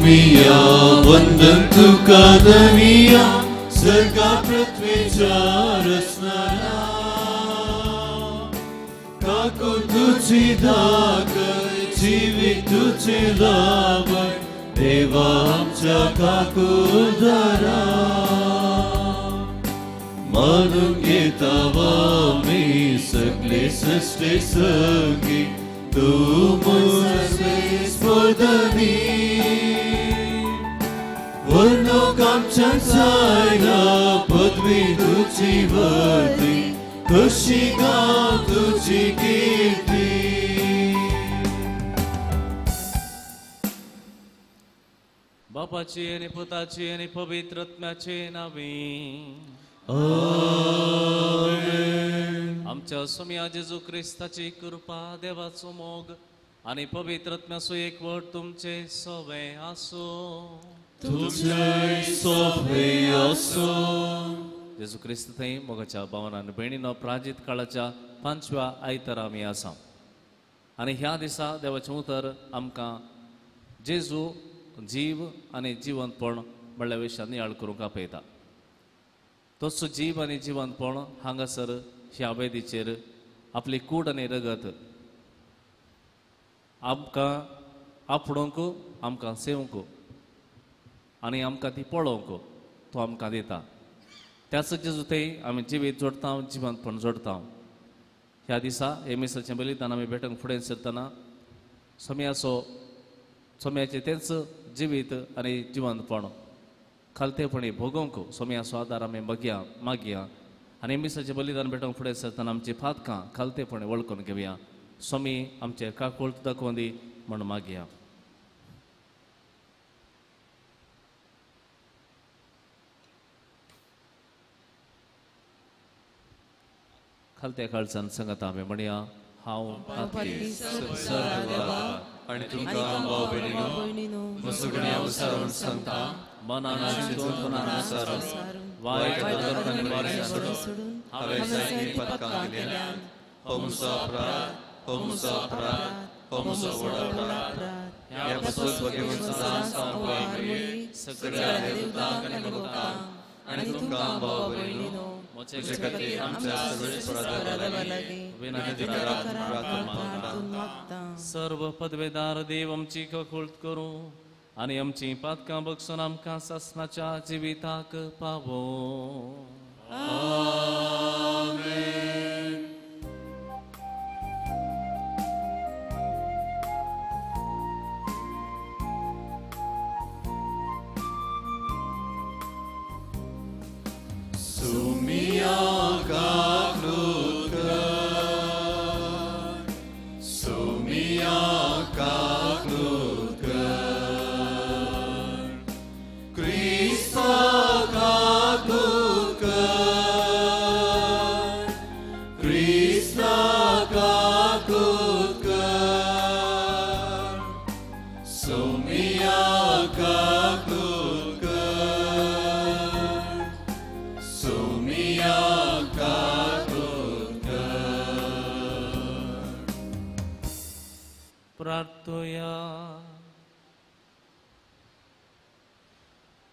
सोमिया वंदन तुका धनिया सर्गा पृथ्वीच्या रचणारा काकू तुझी धाकय जिवीत तुझे लाभय देवा आमच्या काकुळदारा मानून घेता आमी सगळे सृश्टी सगळी तूं स्पर्धनी वर्णूक आमच्यान जायना पदवी तुजी वर्दी कशी गांव तुजी किर्ती. बापाची आनी पुताची आनी पवित्र आत्म्याचे नांवे आमेन. आमच्या सोम्या जेजू क्रिस्ताची कृपा, देवाचो मोग आनी पवित्र आत्म्याचो एकवट तुमचे सवे आसूं. तुमचे सवे आसूं. जेजू क्रिस्त थंय मोगाच्या भावना आनी भयणीनो, प्राजीत काळाच्या 5व्या आयतारा आमी आसा आनी ह्या दिसा देवाचें उतर आमकां जेजू जीव आनी जिवंतपण म्हणल्या विशयान नियाळ करूंक आपयता. तोच जीव आनी जिवंतपण हांगासर ह्या वेदीचेर आपली कूड आनी रगत आमकां आपडोवंक, आमकां सेवंक आनी आमकां ती पळोवंक तो आमकां दिता. त्याच जेजू थंय आमी जिवीत जोडटा, जिवंतपण जोडटा. ह्या दिसा हे मिसाचें बलिदान आमी भेटूंक फुडें सरतना सोम्याचें तेंच जिवीत आनी जिवंतपण खालतेपणी भोगोवंक सोम्याचो आदार आमी मागया आनी मिसाचें बलिदान भेटूंक फुडें सरतना आमची फातकां खालतेपणी वळखून घेवया. स्वामी आमचे काकुळट दाखोवन दी म्हूण मागया. खालत्या काळजान सांगता आमी म्हणया, हांव आनी तुमकां भाव भयणीनो मसगण्या विचारून सांगता, मनान चिंतून विचारून वायट आनी वारें सोडून हांवें जायतीं पातकां केल्यांत. हो म्हजो अपराध, हो म्हजो अपराध, हो म्हजो व्हड अपराध. ह्या पासून भगवंत सदांच हांव भंय सगळ्या देवतांक आनी भक्तांक आनी तुमकां भाव भयणीनो म्हजे खातीर आमच्या सगळ्या लागीं विनंती करात, प्रार्थना मागता. सर्व पदवेदार देव आमची ककुळत करूं आनी आमची पातकां बगसून आमकां सासणाच्या जिविताक पावो. आमेन. सुमिया काकलूत कर, सुमिया काकलूत कर, क्रिस्ता काकलूत कर, क्रिस्ता काकलूत कर, सुमिया काकलूत कर, सुमिया काकलूत कर. प्रार्थोया.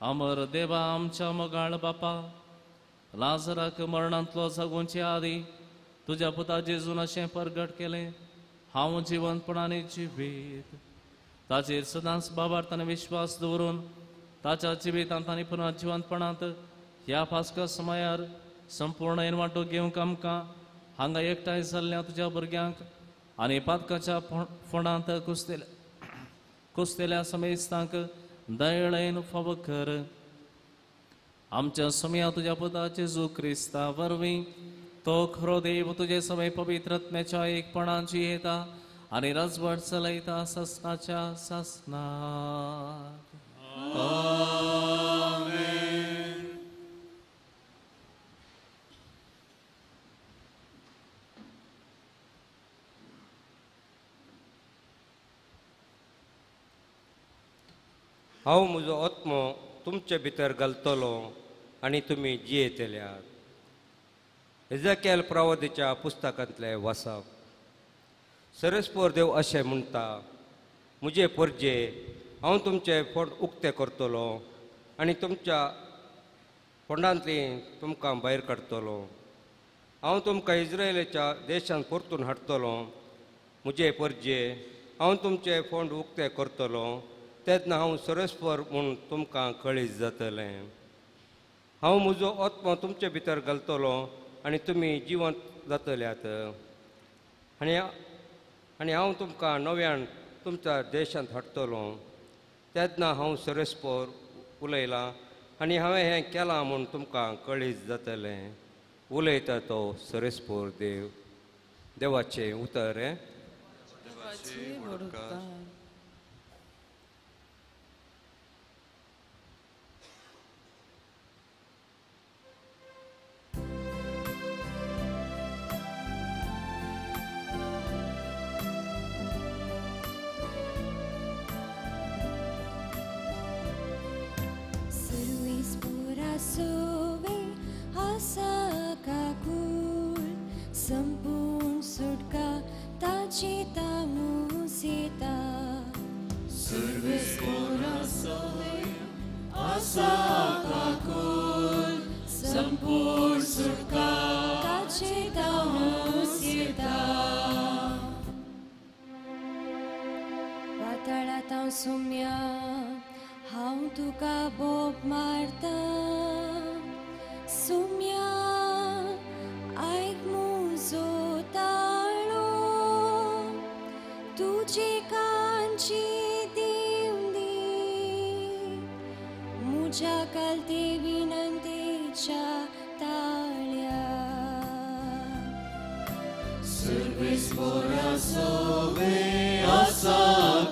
अमर देवा आमच्या मोगाळ बापा, लाजराक मरणांतलो जागोवचे आदी तुज्या पुता जेजून अशें परगट केलें, हांव जिवंतपणाने जिवीत. ताचेर सदांच बाबार्थ आनी विश्वास दवरून ताच्या जिवितांत आनी पुनः जिवंतपणांत ह्या फास्का समयार संपूर्ण वांटो घेवंक आमकां हांगा एकठांय जाल्ल्या तुज्या भुरग्यांक आनी पातकाच्या फोंडांत कुसतेल्या समेस्तांक दयळेन फावो कर. आमच्या सोम्या तुज्या पुता जेजू क्रिस्ता वरवीं तो खरो देव तुजे समय पवित्र आत्म्याच्या एकपणाची येता आनी राजवट चलयता सासणाच्या सासणाक. आमेन. हांव म्हजो आत्मो तुमचे भितर घालतलो आनी तुमी जियेतल्यात. एझेकियल प्रवादीच्या पुस्तकांतलें वाचप. सरस्पोर देव अशें म्हणटा, म्हजे परजे हांव तुमचे फोंड उक्ते करतलो आनी तुमच्या फोंडांतली तुमकां भायर काडटलो. हांव तुमकां इस्रायलाच्या देशांत परतून हाडटलो. म्हजे परजे, हांव तुमचे फोंड उक्ते करतलो तेन्ना हांव सरस्वर म्हूण तुमकां कळीत जातलें. हांव म्हजो आत्मो तुमचे भितर घालतलो आनी तुमी जिवंत जातल्यात आनी आनी हांव तुमकां नव्यान तुमच्या देशांत हाडटलो. तेन्ना हांव सरस्पर उलयलां आनी हांवें हें केलां म्हूण तुमकां कळीत जातलें. उलयता तो सरस्पर देव. देवाचें उतर हें. संपूर्ण सुटका ताची ताणूस येता. आसा काकूल संपूर्ण सुटका ताची ताणूस येता. वाताळांत हांव सुम्या, हांव तुका बोब मारता. सुम्या आयक म्हजो ताळो, तुजी कांची दिवंदी म्हज्या कालते विनंतीच्या ताळ्या. सर्वेस्पोरा सोवे आसा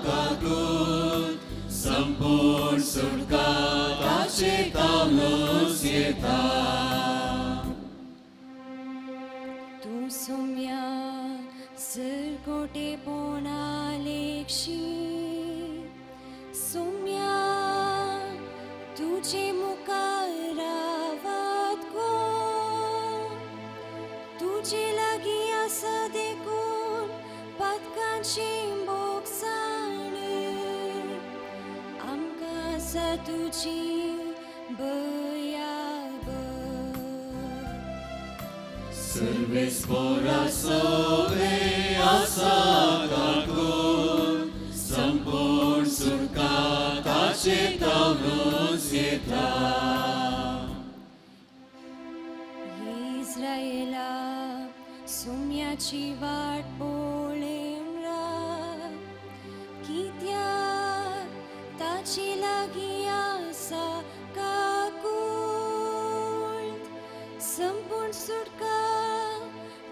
काकूल संपूर्ण सुटका ताचे ताणूस येता. तूं सुम्या सरकोटेपणा लेखशी, सुम्या तुजे मुखार रावत गो, तुजे लागीं आसा देखून पातकांची भोगसाणी आमकां आसा तुजी बयाबर. सर्वेस्पोरा सोवे आसा काकूल संपूर्ण सुटका ताचे ताणूस येता. इस्रायला सुम्याची वाट पळेवन राव, कित्याक ताची लागीं आसा काकूळ. संपूर्ण सुटका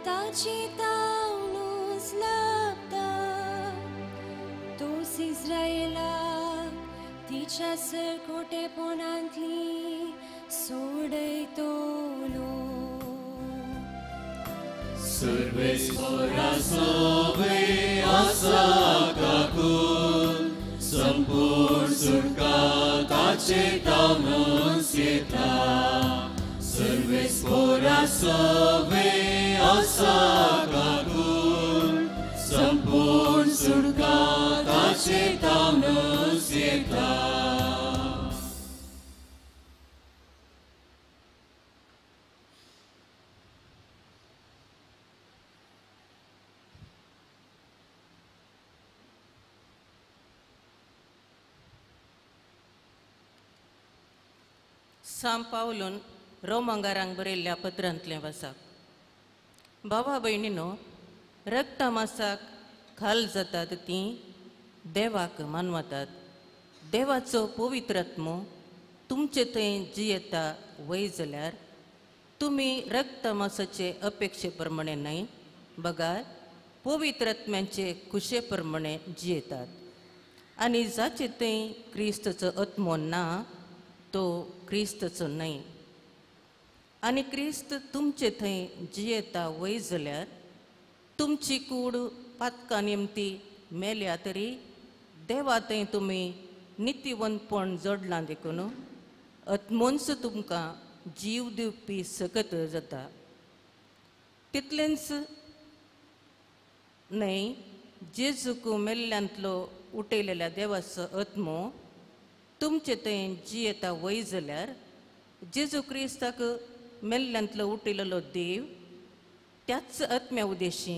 ताची ताणूस लाभता. तोच इस्रायला तिच्या सरकोटेपणांतली सोडयतलो. सर्वेस्पोरा सोवे आसा काकूल संपूर्ण सुटका ताचे ताणूस येता. सर्वेस्पोरा सोवे आसा काकूल संपूर्ण सुटका ताचे ताणूस येता. सांत पावलून रोमांगारांक बरयल्ल्या पत्रांतलें वाचप. भावा भयणीनो, रक्तमासाक खाल जातात तीं देवाक मानवतात. देवाचो पवित्र आत्मो तुमचे थंय जियेता वय जाल्यार तुमी रक्तमासाचे अपेक्षे प्रमाणे न्हय बगार पवित्र आत्म्यांचे खुशे प्रमाणे जियेतात. आनी जाचे थंय क्रिस्ताचो आत्मो ना तो क्रिस्ताचो न्हय. आनी क्रिस्त तुमचे थंय जियेता वय जाल्यार तुमची कूड पातका निमती मेल्या तरी देवा थंय तुमी नितीवंतपण जोडलां देखून आत्मोन्स तुमकां जीव दिवपी सकत जाता. तितलेंच न्हय, जेजूक मेल्ल्यांतलो उठयलेल्या देवाचो आत्मो तुमचे थंय जियेता वय जाल्यार जेजू क्रिस्ताक मेल्ल्यांतलो उठयलेलो देव त्याच आत्म्या उदेशी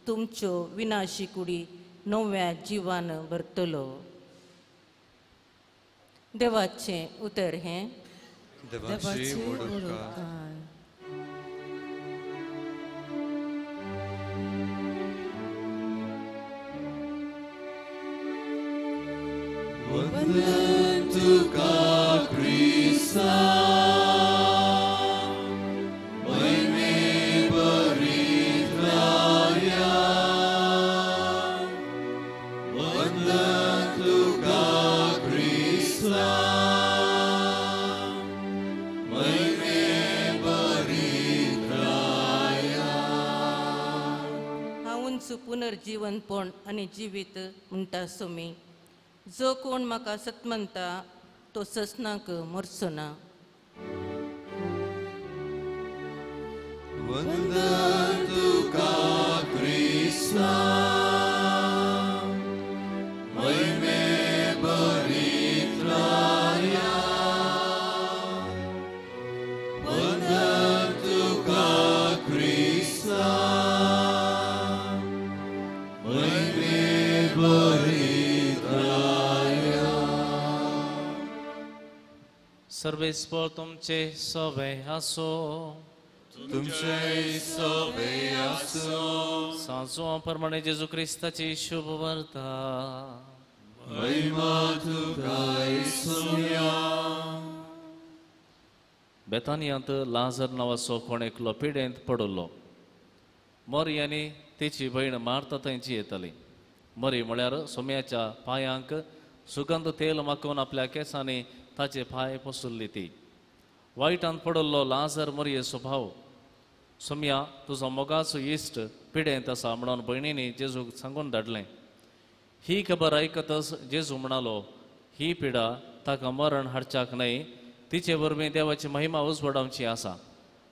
तुमच्यो विनाशी कुडी नव्या जिवान भरतलो. देवाचें उतर हें. देवाची व्हड उपकार. वंदन तुका क्रिस्ता महिमे भरीत राया, वंदन तुका क्रिस्ता महिमे भरीत राया. हांवूच पुनर्जीवनपण आनी जिवीत म्हणटा सोमी, जो कोण म्हाका सत म्हणटा तो ससनाक मरचो ना. वंदन तुका क्रिस्ता महिमे भरीत राया, वंदन तुका क्रिस्ता महिमे भरीत राया. सर्वेस्पर तुमचे सवे आसो, तुमचे सवे आसो. सांजो प्रमाणे जेजू क्रिस्ताची शुभ वार्ता. महिमा तुका येसुया. बेतानियांत लाजर नांवाचो कोण एकलो पिडेंत पडिल्लो. मरी आनी तिची भयण मार्ता थंयची येताली. मरी म्हळ्यार सोम्याच्या पांयांक सुगंध तेल माखून आपल्या केंसांनी ताचे पांय पसुल्ली ती. वायटान पडिल्लो लाजर मरयेचो भाव. सोम्या तुजो मोगाचो इश्ट पिडेंत आसा म्हणून भयणींनी जेजूक सांगून धाडलें. ही खबर आयकतच जेजू म्हणालो, ही पिडा ताका मरण हाडच्याक न्हय, तिचे वरवीं देवाची महिमा उजवाडावची आसा.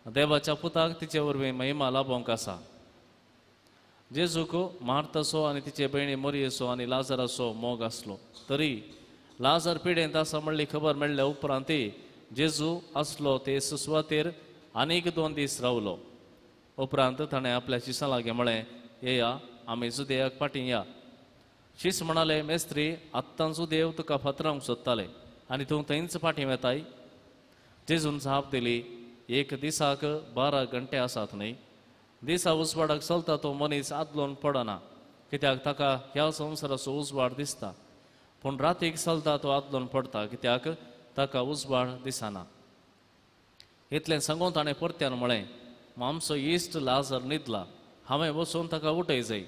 देवाच्या पुताक तिचे वरवीं महिमा लाभोवंक आसा. जेजूक मार्ताचो आनी तिचे भयणी मरयेचो आनी लाजराचो मोग आसलो. तरी लाजर पिडेंत आसा म्हणली खबर मेळ्ळ्या उपरांत जेजू आसलो ते सुवातेर आनीक 2 दीस रावलो. उपरांत ताणें आपल्या शिसां लागीं म्हळें, येया आमी जुदेयाक फाटीं या. शीस म्हणाले, मेस्त्री आत्तां जुदेव तुका फातरावंक सोदताले आनी तूं थंयच फाटीं वेताय. जेजून जाप दिली, एक दिसाक 12 घंटे आसात न्हय? दिसा उजवाडाक चलता तो मनीस आदलोन पडना, कित्याक ताका ह्या संवसाराचो उजवाड दिसता. पूण रातीक चलता तो आदलोन पडटा, कित्याक ताका उजवाड दिसना. इतलें सांगून ताणें परत्यान म्हळें, आमचो इश्ट लाजर न्हिदला, हांवें वचून ताका उठय जाय.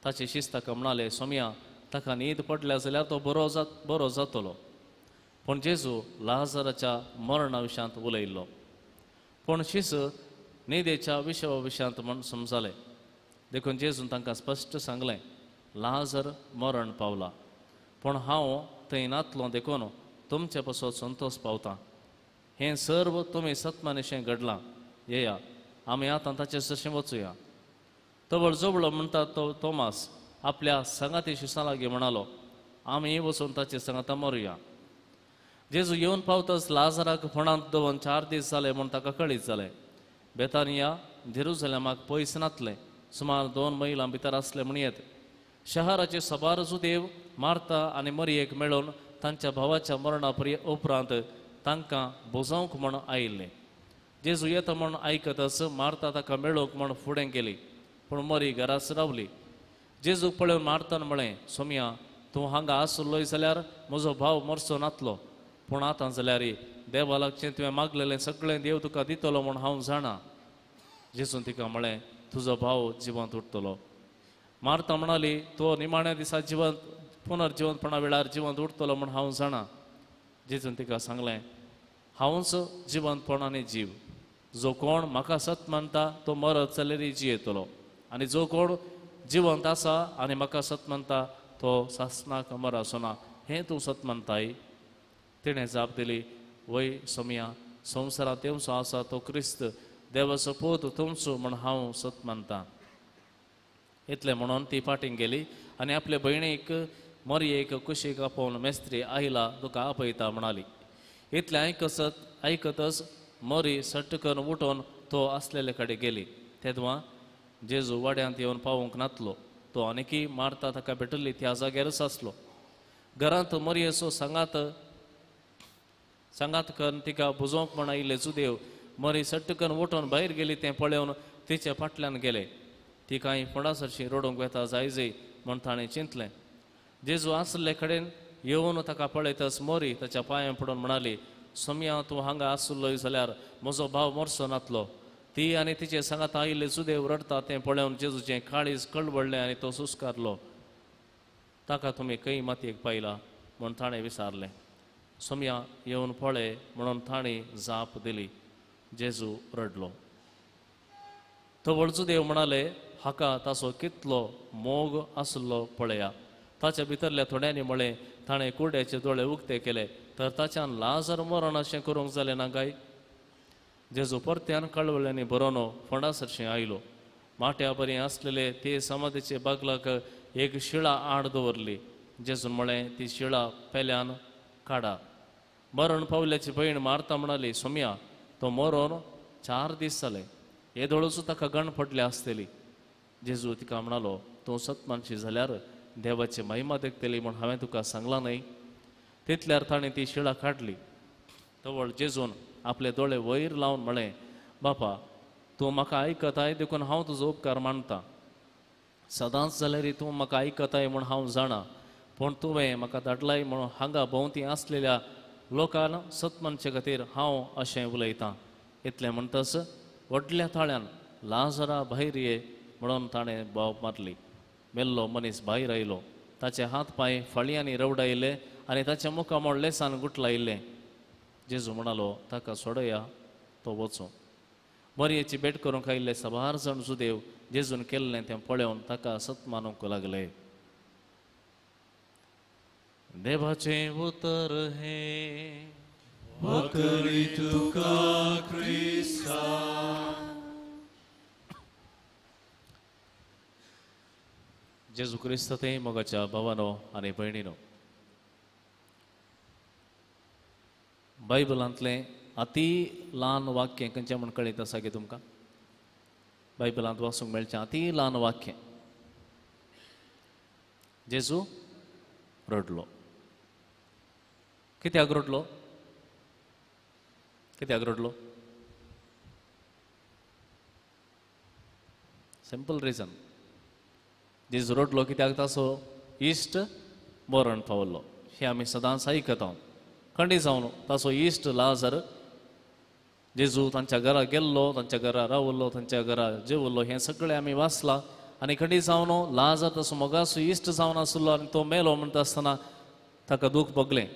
ताचे शिस्त ताका म्हणाले, सोम्या ताका न्हीद पडल्या जाल्यार तो बरो जातलो. पूण जेजू लाजराच्या मरणा विशयांत उलयल्लो. पूण शिस न्हिदेच्या विशवा विशयांत म्हण समजाले. देखून जेजून तांकां स्पश्ट सांगलें, लाजर मरण पावला, पूण हांव थंय नातलो देखून तुमचे पासत संतोश पावता. हें सर्व तुमी सत्मानिशें घडलां. येया आमी आतां ताचे जशें वचुया. तवळ जोबळो म्हणटा तो तोमास आपल्या सांगाती शिसां लागीं म्हणालो, आमी वचून ताचे सांगाता मरुया. जेजू येवन पावतच लाजराक फोंडांत दवरून 4 दीस जाले म्हूण ताका कळीत जालें. बेतानिया जेरुजलेमाक पयस नातलें, सुमार 2 मैलां भितर आसलें म्हणयेत. शहराचे सबार जुदेव मार्ता आनी मरियेक मेळून तांच्या भावाच्या मरणा उपरांत तांकां बोजावंक म्हूण आयिल्लें. जेजू येता म्हूण आयकतच मार्ता ताका मेळोवंक म्हूण फुडें गेली, पूण मरी घराच रावली. जेजूक पळोवन मार्तान म्हळें, सोम्या तूं हांगा आसलोय जाल्यार म्हजो भाव मरचो नातलो, पूण आतां जाल्यार देवा लागचें तुवें मागलेलें सगळें देव तुका दितलो म्हूण हांव जाणा. जेजून तिका म्हळें, तुजो भाव जिवंत उरतलो. मार्ता म्हणाली, तो निमाण्या दिसा जिवंत पुनर्जिवंतपणा वेळार जिवंत उरतलो म्हूण हांव जाणा. जेजून तिका सांगलें, हांवच जिवंतपण आनी जीव. जो कोण म्हाका सत मानता तो मरत जाल्यार जियेतलो, आनी जो कोण जिवंत आसा आनी म्हाका सत मानता तो सासनाक अमर आसना. हें तूं सत मानताय? तिणें जाप दिली, वय सोमया, संवसारांत तेमचो आसा तो क्रिस्त देवाचो पूत तुमचो म्हूण हांव सत मानता. इतलें म्हणून ती फाटीं गेली आनी आपले भयणीक मरयेक कुशीक आपोवन मेस्त्री आयला तुका आपयता म्हणाली. इतलें आयकतच मरी सट्ट करून उठोवन तो आसलेले कडेन गेली. तेदवा जेजू वाड्यांत येवन पावूंक नातलो. तो आनीकी मारता ताका भेटली त्या जाग्यारच आसलो. घरांत मरयेचो सांगात सांगात करून तिका बुजोवंक म्हण आयिल्ले जुदेव मरी सट्ट करून उठोवन भायर गेली तें पळोवन तिच्या फाटल्यान गेले. ती कांय फोंडा सरशी रडूंक वेता जायजय म्हण ताणें चिंतलें. जेजू आसले कडेन येवन ताका पळयतच मोरी ताच्या पांयां पडून म्हणाली, सोमया तूं हांगा आसलोय जाल्यार म्हजो भाव मरचो नातलो. ती आनी तिचे सांगात आयिल्ले जुदेव रडटा तें पळोवन जेजूचें काळीज कळवळ्ळें आनी तो सुस्कारलो. ताका तुमी खंय मातयेक पायला म्हूण ताणें विचारलें. सोमया येवन पळय म्हणून ताणें जाप दिली. जेजू रडलो. तवळ जुदेव म्हणाले, हाका ताचो कितलो मोग आसलो पळया. ताच्या भितरल्या थोड्यांनी म्हळें, ताणें कुड्याचे दोळे उक्ते केले तर ताच्यान लाजर मरण अशें करूंक जालें ना काय? जेजू परत्यान कळवळ्यांनी बरोवन फोंडा सरशीं आयलो. माट्या बरी आसलेले ते समाधीचे बागलाक एक शिळा आड दवरली. जेजून म्हळें, ती शिळा पेल्यान काडा. मरण पावल्याची भयण मारता म्हणाली, सोमया तो मरोन 4 दीस जाले, येदोळूच ताका गण पडल्या आसतली. जेजू तिका म्हणालो, तूं सतमानशी जाल्यार देवाची महिमा देखतली म्हूण हांवें तुका सांगलां न्हय? तितल्यार ताणें ती शिळा काडली. तवळ जेजून आपले दोळे वयर लावन म्हळें, बापा तूं म्हाका आयकताय देखून हांव तुजो उपकार मानता. सदांच जाल्यार तूं म्हाका आयकताय म्हूण हांव जाणा, पूण तुवें म्हाका धाडलाय म्हणून हांगा भोंवती आसलेल्या लोकांक सतमानचे खातीर हांव अशें उलयतां. इतलें म्हणटच व्हडल्या ताळ्यान लाजरा भायर ये म्हणून ताणें बोब मारली. मेल्लो मनीस भायर आयलो. ताचे हात पांय फळयांनी रवडायले आनी ताच्या मुखामळ लेसान गुटलायिल्लें. जेजू म्हणालो, ताका सोडया, तो वचूं. मरयेची भेट करूंक आयिल्ले साबार जाण जुदेव जेजून केल्लें तें पळोवन ताका सत मानूंक लागले. देवाचें उतर हें. वखरी तुका क्रिस्ता. जेजू क्रिस्त ते मोगाच्या भावानो आनी भयणीनो, बायबलांतलें अती ल्हान वाक्य खंयचें म्हूण कळीत आसा की तुमकां? बायबलांत वाचूंक मेळचें अती ल्हान वाक्य, जेजू रडलो. कित्याक रडलो? कित्याक रडलो? सिंपल रिजन, जेजू रडलो कित्याक ताचो इश्ट मरण पावल्लो. हें आमी सदांच आयकता. खंडीत जावन ताचो इश्ट लाजर जेजू तांच्या घरा गेल्लो, तांच्या घरा रावल्लो, तांच्या घरा जेवल्लो, हें सगळें आमी वाचलां. आनी खंडीत जावन लाजर ताचो मोगाचो इश्ट जावन आसलो आनी तो मेलो म्हणटा आसतना ताका दूख भोगलें,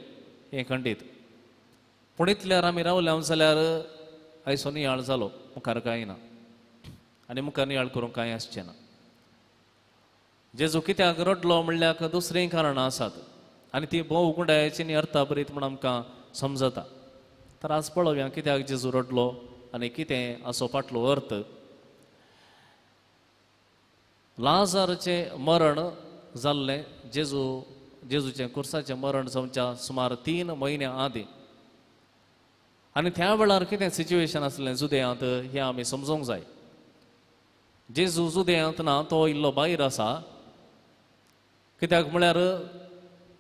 हें खंडीत. पूण इतल्यार आमी रावले जाल्यार आयचो नियाळ जालो, मुखार कांय ना आनी मुखार नियाळ करूंक कांय आसचें ना. जेजू कित्याक रडलो म्हणल्यार दुसरीं कारणां आसात आनी ती भोव गुंडायची आनी अर्थाभरीत म्हूण आमकां समजता. तर आज पळोवया कित्याक जेजू रडलो आनी कितें असो फाटलो अर्थ. लाजाराचें मरण जाल्लें जेजूचें कुर्साचें मरण जावच्या सुमार 3 म्हयन्यां आदीं. आनी त्या वेळार कितें सिच्युएशन आसलें जुदेयांत हें आमी समजूंक जाय. जेजू जुदेयांत ना, तो इल्लो भायर आसा. कित्याक म्हळ्यार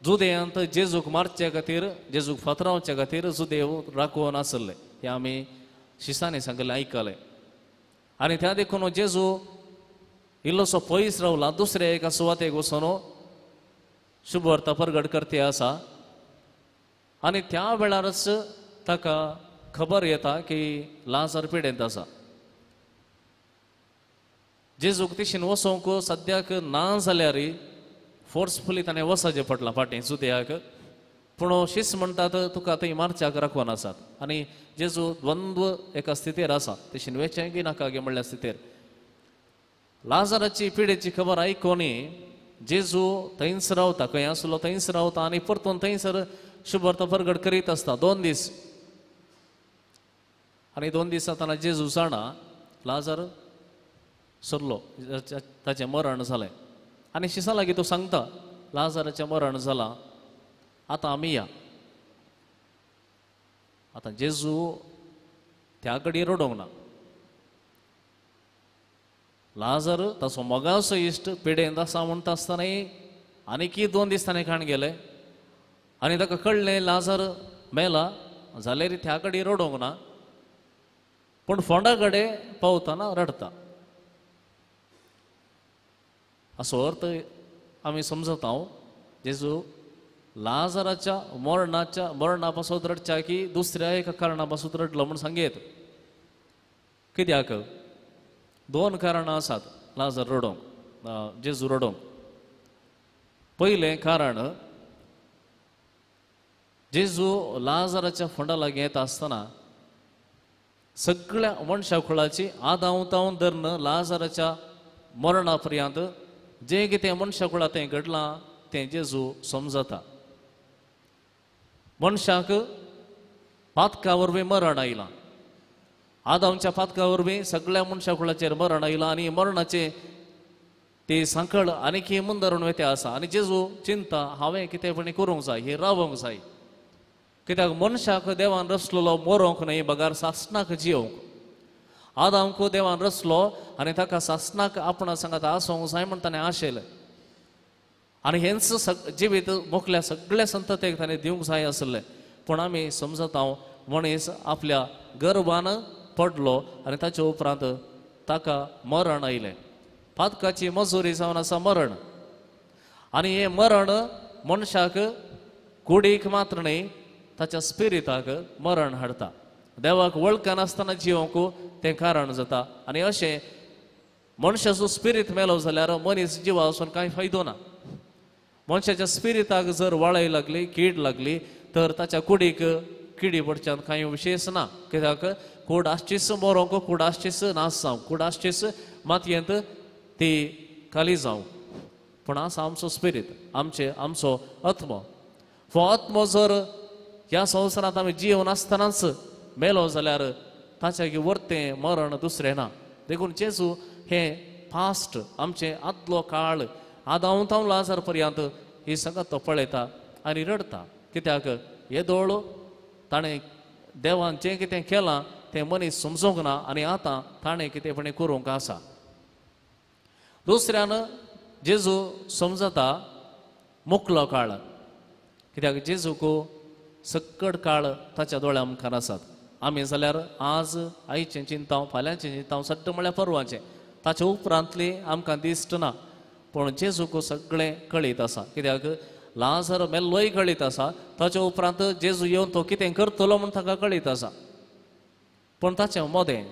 जुदेयांत जेजूक मारचे खातीर, जेजूक फातरावचे खातीर जुदेव राखोवन आसले, हें आमी शिसांनी सांगलें, आयकलें. आनी त्या देखून जेजू इल्लोसो पयस रावला, दुसऱ्या एका सुवातेक वचून शुभवार्ता परगट करते आसा. आनी त्या वेळारच ताका खबर येता की लाजर पिडेंत आसा. जेजूक तिशीन वचोंक सद्याक ना जाल्यार फोर्सफुली ताणें वचचें पडलां फाटीं जुदेयाक. पूण शीस म्हणटात तुका थंय मारच्याक राखोवन आसात. आनी जेजू द्वंद्व एका स्थितीर आसा, तशीन वेचें की नाका गे म्हणल्या स्थितीर. लाजराची पिडेची खबर आयकून जेजू थंयच रावता, खंय आसलो थंयच रावता आनी परतून थंयसर शुभवार्ता परगट करीत आसता 2 दीस. आनी 2 दीस जातना जेजू जाणा लाजर सरलो, ताचें मरण जालें. आनी शिसा लागीं तो सांगता, लाजाराचें मरण जालां, आतां आमी या. आतां जेजू त्या कडेन रडोंक ना. लाजर ताचो मोगाचो इश्ट पिडेंत आसा म्हणटा आसतनाय आनीकय 2 दीस ताणें खाण गेले आनी ताका कळ्ळें लाजर मेला जाल्यार त्या कडेन रडोंक ना, पूण फोंडा कडेन पावतना रडटा. असो अर्थ आमी समजता हांव जेजू लाजराच्या मरणाच्या मरणा पासून रडच्या की दुसऱ्या एका कारणा पासून रडलो म्हूण सांगयत. कित्याक 2 कारणां आसात लाजर रडोंक, जेजू रडोंक. पयलें कारण, जेजू लाजराच्या फोंडा लागीं येता आसतना सगळ्या मनशा कुळाची आदांव तावन धरून लाजराच्या मरणा पर्यंत जें कितें मनशा कुळा तें घडलां तें जेजू समजता. मनशाक पातका वरवीं मरण आयलां, आदामच्या पातका वरवीं सगळ्या मनशा कुळाचेर मरण आयलां आनी मरणाचें ती सांकळ आनीक मुंदरून वेते आसा. आनी जेजू चिंता हांवें कितें करूंक जाय, ही रावोंक जाय, कित्याक मनशाक देवान रचलेलो मरोंक न्हय बगर सासणाक जियोंक. आदामक देवान रचलो आनी ताका सासणाक आपणा सांगात आसूंक जाय म्हण ताणें आशयलें आनी हेंच जिवीत मोखल्या सगळ्या संततेक ताणें दिवंक जाय आसलें. पूण आमी समजता मनीस आपल्या गर्भान पडलो आनी ताचे उपरांत ताका मरण आयलें. पातकाची मजुरी जावन आसा मरण, आनी हें मरण मनशाक कुडीक मात्र न्हय ताच्या स्पिरिताक मरण हाडटा. देवाक वळखनासतना जिवंक तें कारण जाता. आनी अशें मनशाचो स्पिरीत मेलो जाल्यार मनीस जिवा वचून कांय फायदो ना. मनशाच्या स्पिरिताक जर वाळय लागली, कीड लागली तर ताच्या कुडीक किडी पडच्यान कांय विशेश ना, कित्याक कूड आसचीच मरोंक, कूड आसचीच नाश जावंक, कूड आसचीच मातयेंत ती खाली जावंक. पूण आसा आमचो स्पिरीत, आमचे आमचो आत्मो. हो आत्मो जर ह्या संवसारांत आमी जिवन आसतनाच मेलो जाल्यार ताच्या वर्तें मरण दुसरें ना. देखून जेजू हें पास्ट आमचें आदलो काळ आदांव तावन लाजार पर्यंत ही संगत तो पळयता आनी रडटा, कित्याक येदोळ ताणें देवान जें कितें केलां तें मनीस समजूंक ना आनी आतां ताणें कितें करूंक आसा. दुसऱ्यान जेजू समजता मुकलो काळ, कित्याक जेजूक सक्कड काळ ताच्या दोळ्या मुखार आसात. आमी जाल्यार आज आयचें चिंताव, फाल्यांचें चिंताव, सट्ट म्हळ्यार परवाचें, ताच्या उपरांतली आमकां दिश्ट ना. पूण जेजूक सगळें कळीत आसा, कित्याक लाजर मेल्लोय कळीत आसा, ताच्या उपरांत जेजू येवन तो कितें करतलो म्हूण ताका कळीत आसा. पूण ताचे मदें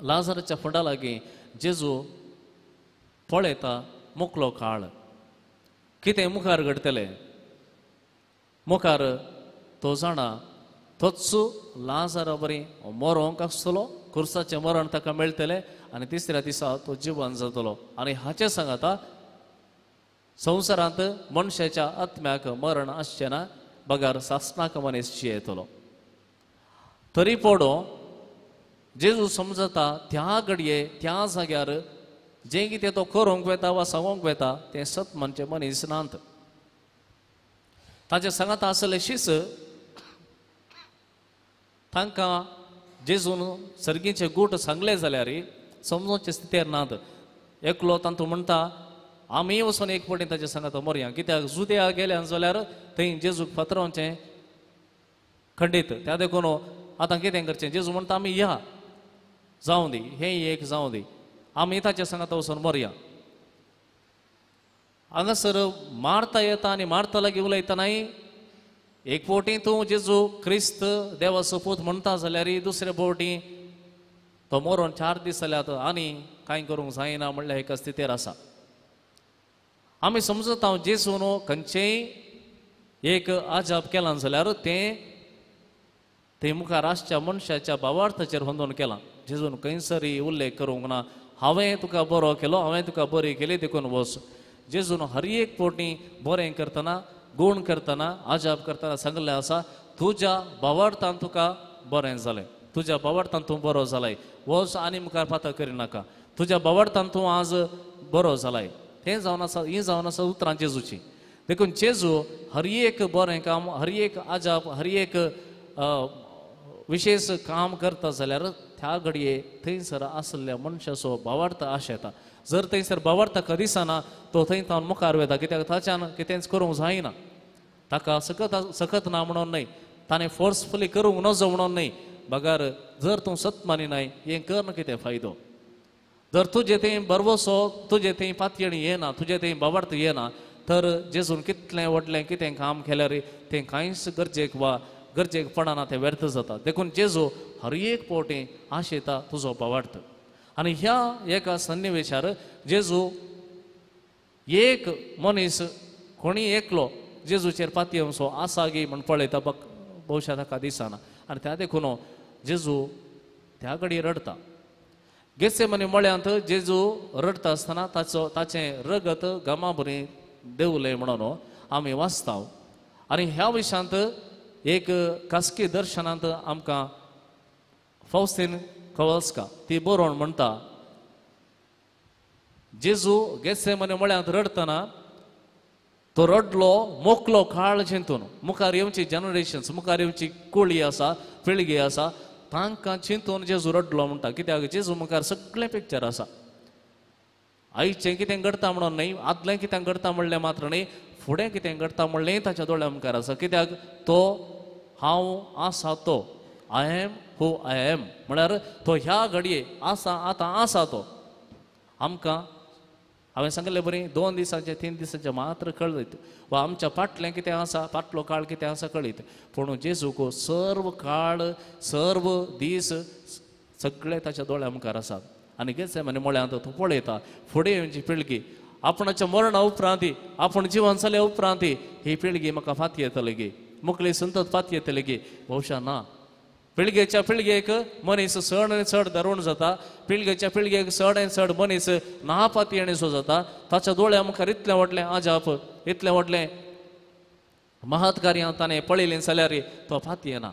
लाजराच्या फोंडा लागीं जेजू पळयता मुकलो काळ, कितें मुखार घडटलें. मुखार तो जाणा तोच लाजरा बरी मरोंक आसतलो, खुर्साचें मरण ताका मेळटलें आनी तिसऱ्या दिसा तो जिवन जातलो. आनी हाचें सांगाता संवसारांत मनशाच्या आत्म्याक मरण आसचें ना, बगर सासणाक मनीस जियेतलो. तरी पडो जेजू समजता त्या घडये त्या जाग्यार जें कितें तो करूंक वेता वा सांगूंक वेता तें सत म्हणचें मनीस नात. ताचे सांगाता आसले शीस तांकां जेजून सर्गीचे गूट सांगले जाल्यार समजोवचे स्थितीर नात. एकलो तांतू म्हणटा आमी वचून एक पटी ताचे सांगाता मरया, कित्याक जुद्या गेल्या जाल्यार थंय जेजूक फातरावचें खंडीत. त्या देखून आतां कितें करचें, जेजू म्हणटा आमी या, जावं दी, हें एक जावं दी, आमी ताचे सांगाता वचून मरया. हांगासर मारता येता आनी मारता लागीं उलयतनाय एक फावटी तूं जेजू क्रिस्त देवाचो पूत म्हणटा जाल्यार दुसरे फावटी तो मरोन 4 दीस जाल्यात आनी कांय करूंक जायना म्हणल्यार एका स्थितीर आसा. आमी समजता जेजून खंयचेय एक आजाप केलां जाल्यार तें ते मुखार आसच्या मनशाच्या भावार्थाचेर होंदोवन केलां. जेजून खंयसरय उल्लेख करूंक ना हांवें तुका बरो केलो, हांवें तुका बरी केली देखून वच. जेजून हर एक फावटी बरें करतना, गूण करतना, आजाप करतना सांगलें आसा तुज्या भावार्थान तुका बरें जालें, तुज्या भावार्थान तूं बरो जालाय, वच आनी मुखार पाता करिनाका, तुज्या भावार्थान तूं आज बरो जालाय. हें जावन आसा, हीं जावन आसा उतरां जेजूची. देखून जेजू हर एक बरें काम, हर एक आजाप, हर एक विशेष काम करता जाल्यार त्या घडये थंयसर आसल्या मनशाचो भावार्थ आशेता. जर थंयसर भावार्थ दिसना तो थंय तावन मुखार वता, कित्याक ताच्यान कितेंच करूंक जायना, ताका सकत सकत ना म्हणून न्हय, ताणें फोर्सफुली करूंक नजो म्हणून न्हय, बगर जर तूं सत मानिनाय हें करून कितें फायदो. जर तुजे थंय भरवसो, तुजे थंय पातयेणी येना, तुजे थंय भावार्थ येना तर जेजून कितलें व्हडलें कितें काम केल्यार तें कांयच गरजेक वा गरजेक पडना, तें व्यर्थ जाता. देखून जेजू हर एक पावटी आशेता तुजो भावार्थ. आनी ह्या एका सन्निवेशार जेजू एक मनीस कोणी एकलो जेजूचेर पातयेवचो आसा गी म्हण पळयता, भोवशा ताका दिसना. आनी त्या देखून जेजू त्या घडये रडटा. गेत्सेमनी मळ्यांत जेजू रडटा आसतना ताचो ताचें रगत गमा बरी देवलें म्हणून आमी वाचता. आनी ह्या विशयांत एक खासगी दर्शनांत आमकां फौस्तीन कवल्स्का ती बरोवन म्हणटा, जेजू गेत्सेमनी मळ्यांत रडटना तो रडलो मोकलो काळ चिंतून, मुखार येवची जनरेशन्स, मुखार येवची कुळी आसा, पिळगी आसा, तांकां चिंतून जेजू रडलो म्हणटा. कित्याक जेजू मुखार सगळें पिक्चर आसा. आयचें कितें घडटा म्हणून न्हय, आदलें कितें घडटा म्हणलें मात्र न्हय, फुडें कितें घडटा म्हणलें ताच्या दोळ्या मुखार आसा. कित्याक तो हांव आसा, तो I am who I am म्हळ्यार तो ह्या घडये आसा, आतां आसा तो. आमकां हांवें सांगिल्ले बरी 2 दिसांचें 3 दिसांचें मात्र कळयत वा आमच्या फाटलें कितें आसा, फाटलो काळ कितें आसा कळयत, पूण जेजूक सर्व काळ सर्व दीस सगळे ताच्या दोळ्या मुखार आसात. आनी गेत्सेमनी मळ्यांत तो पळयता फुडें येवची पिळगी, आपणाच्या मरणा उपरांत, आपूण जिवन जाल्या उपरांत ही पिळगी म्हाका फाती येतली गी, मुखली संतत फाती येतली गी, भोवशा ना. पिळगेच्या पिळगेक मनीस चड आनी चड धरून जाता, पिळगेच्या पिळगेक चड आनी चड मनीस नापातयेणेचो जाता. ताच्या दोळ्या मुखार इतलें व्हडलें आजाप, इतलें व्हडलें महत्कार्य ताणें पळयलें जाल्यार तो फातयेना.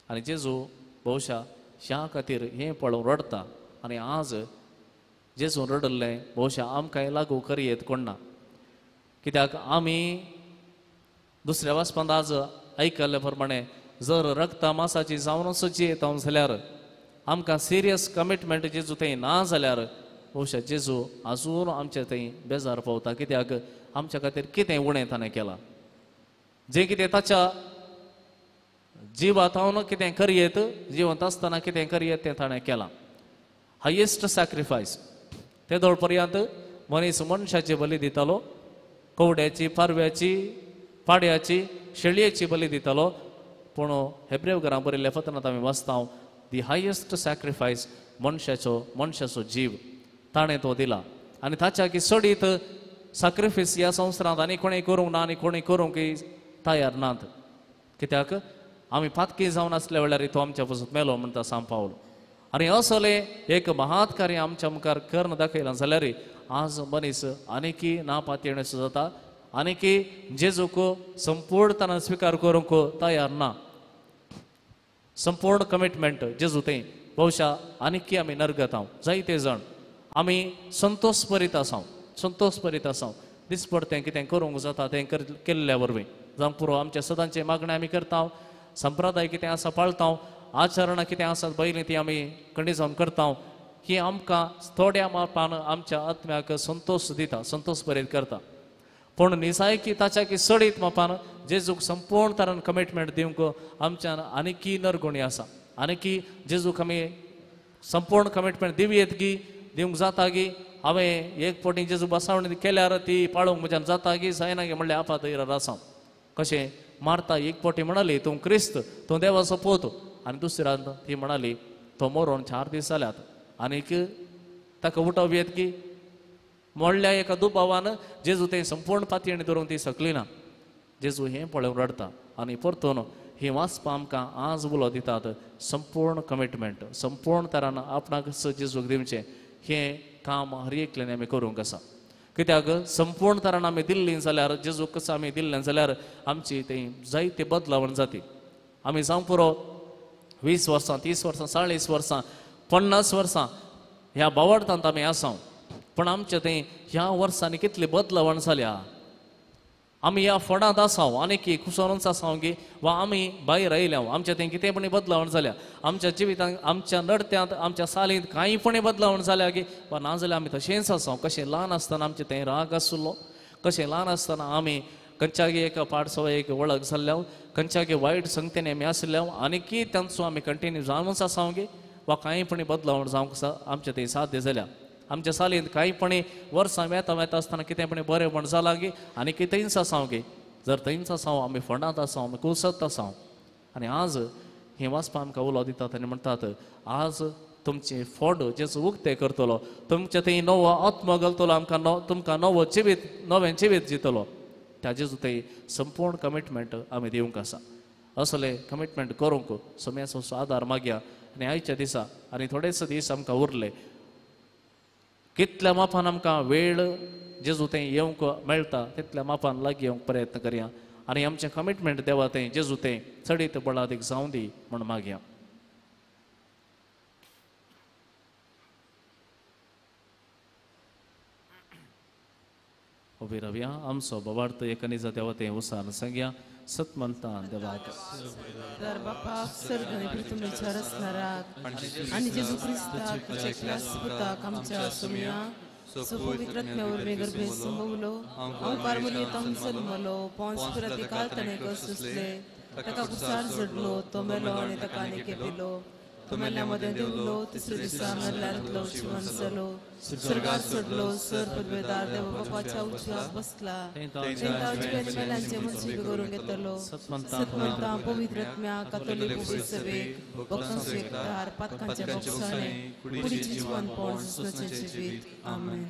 आनी जेजू भोवशा ह्या खातीर हें पळोवन रडटा. आनी आज जेजू रडल्लें भोवशा आमकांय लागू करयेत कोण ना, कित्याक आमी दुसऱ्या वाचपांत आज आयकल्ले प्रमाणे जर रगता मासाची जावनच जियेता जाल्यार आमकां सिरियस कमिटमेंट जेजू थंय ना जाल्यार भोवशा जेजू आजून आमचे थंय बेजार पावता. कित्याक आमच्या खातीर कितें उणें ताणें केलां, जें कितें ताच्या जिवांत कितें करयेत, जिवंत आसतना कितें करयेत तें ताणें केलां. हायेस्ट सॅक्रिफायस ते दोळ पर्यंत मनीस मनशाची बली दितालो, कवड्याची, पारव्याची, पाड्याची, शेळयेची बली दितालो, पूण हेब्रेव घरां बरयल्ल्या पत्रांत आमी वाचता दी हायेस्ट सॅक्रिफायस मनशाचो, मनशाचो जीव ताणें तो दिला. आनी ताच्या की चडीत सॅक्रिफायस ह्या संवसारांत आनी कोणें करूंक ना आनी कोणें करूंक तयार नात. कित्याक आमी पातकी जावन आसल्या वेळार तो आमच्या पसून मेलो म्हणटा सांव पावल. आनी असलें एक महात्कार्य आमच्या मुखार करून दाखयलां जाल्यार आज मनीस आनीकी ना पातयेणेचो जाता, आनीकी जेजूक संपूर्णतान स्विकार करूंक तयार ना. संपूर्ण कमिटमेंट जेजू थंय भोवशा आनीकी आमी नरगत जायते जाण आमी संतोष परीत आसा, संतोष परीत आसा. दिसपडतें कितें करूंक जाता तें केल्ल्या वरवीं जावंक पुरो. आमच्या सदांचे मागणें आमी करता, संप्रदाय कितें आसा पाळता, आचरणां कितें आसात पयलीं ती आमी खंडीत जावन करता. ही आमकां थोड्या मापान आमच्या आत्म्याक संतोष दिता, संतोष परीत करता. पूण निजायकी ताच्या की चडीत मापान जेजूक संपूर्ण तरान कमिटमेंट दिवंक आमच्यान आनीकी नरगुणी आसा, आनीकी जेजूक आमी संपूर्ण कमिटमेंट दिवयेत गी, दिवंक जाता गी. हांवें एक फावटी जेजू बसावणी केल्यार ती पाळोवंक म्हज्यान जाता गी जायना गी म्हणल्यार आपात आसा. कशें मारता एक फावटी म्हणाली तूं क्रिस्त, तूं देवाचो पूत, आनी दुसऱ्यान ती म्हणाली तो मरोन 4 दीस जाल्यात आनीक ताका उठोवप येत की म्हणल्या एका दुबावान जेजू तें संपूर्ण पातयेणी धरूंक ती शकली ना. जेजू हें पळोवन रडटा. आनी परतून ही वाचपां आमकां आज उलो दितात संपूर्ण कमिटमेंट, संपूर्ण तरान आपणाक जेजूक दिवचें हें काम हर एकल्यान आमी करूंक आसा. कित्याक संपूर्ण तरान आमी दिल्ली जाल्यार, जेजूक आमी दिल्लें जाल्यार आमची थंय जायते बदलावण जाती. आमी जावंक पुरो 20 वर्सां, 30 वर्सां, 40 वर्सां, 50 वर्सां ह्या बावडतांत आमी आसा. पूण आमच्या थंय ह्या वर्सांनी कितली बदलावण जाल्या. आमी ह्या फोंडांत आसाव आनी कुसोनूच आसाव गी वा आमी भायर आयल्या आमच्या थंय कितें पण बदलावण जाल्या. आमच्या जिवितांत आमच्या नडत्यांत आमच्या सालींत कांय पण बदलावण जाल्या गी वा ना जाल्यार आमी तशेंच आसाव. कशें ल्हान आसतना आमचें थंय राग आसलो, कशें ल्हान आसतना आमी खंयच्यागी एका पाडसो एक वळख जाल्ल्या, खंयच्यागी वायट संगतेन आमी आसल्या आनी की तांचो आमी कंटिन्यू जावनच आसाव गी वा कांय पण बदलावण जावंक आमच्या थंय साध्य जाल्या. आमच्या सालींत कांय पण वर्सां वेता वेता आसतना कितें पण बरेंपण जालां गी आनी की थंयच आसाव गी. जर थंयच आसाव आमी फोंडांत आसाव, आमी कुसत आसाव. आनी आज हें वाचपा आमकां उलो दितात आनी म्हणटात आज तुमचें फोंड जेजू उक्तें करतलो, तुमचें थंय नवो आत्मो घालतलो, आमकां तुमकां नवो जिवीत नवें जिवीत दितलो. त्या जेजू थंय संपूर्ण कमिटमेंट आमी दिवंक आसा. असलें कमिटमेंट करूंक सम्याचो आदार मागया. आनी आयच्या दिसा आनी थोडेच दीस आमकां उरले, कितल्या मापान आमकां वेळ जेजू थंय येवंक मेळटा तितल्या मापान लागीं येवंक प्रयत्न करया आनी आमचें कमिटमेंट देवा थंय जेजू थंय चडीत बळादीक जावं दी म्हूण मागया. उबी रावया. आमचो बाबार्थ एकनिजा देवा थंय उसान सांगया सतमंता देवाक. तर बापा सर्ग आनी पृथ्वीच्या रचणाराक आनी जेजू क्रिस्ताक तुज्या एकल्याच पुताक आमच्या सोम्या पवित्र आत्म्या वरवीं गर्भेंत संभवलो, अंवकार मुली जल्मलो, पोंस पिलात काल ताणें कश्ट सोंसले, ताका कुसार झडलो, तो मेलो आनी ताका आनी केपिलो, तो मेल्ल्या मदें देंवलो, तिसऱ्या दिसा मेल्ल्यांतलो जिवन जालो, स्वर्गार चडलो, सर पदवेदार देव बापाच्या उजव्याक बसला, मेल्यांचे मनसुबे करूंक येतलो. सतमंता पवित्र आत्म्या कातोलीक सभेक भक्तांचो एकदार पातकांचे बोगसाणे कुडीचें जिवनपण सुसनाचें जिवीत. आमेन.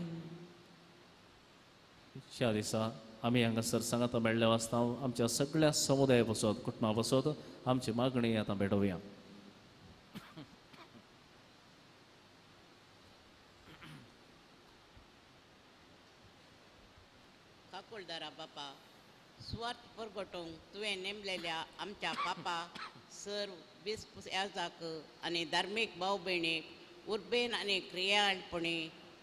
ह्या दिसा आमी हांगासर सांगाता मेळ्ळे वाचता आमच्या सगळ्या समुदाया पासत कुटुंबा पासत आमची मागणी आतां भेटोवया. काकुळदारा बापा, सुवार्थ परगटोवंक तुवें नेमलेल्या आमच्या पापा सर बिस्प याजाक आनी धार्मीक भाव भयणीक उर्बेन आनी क्रियाळपणी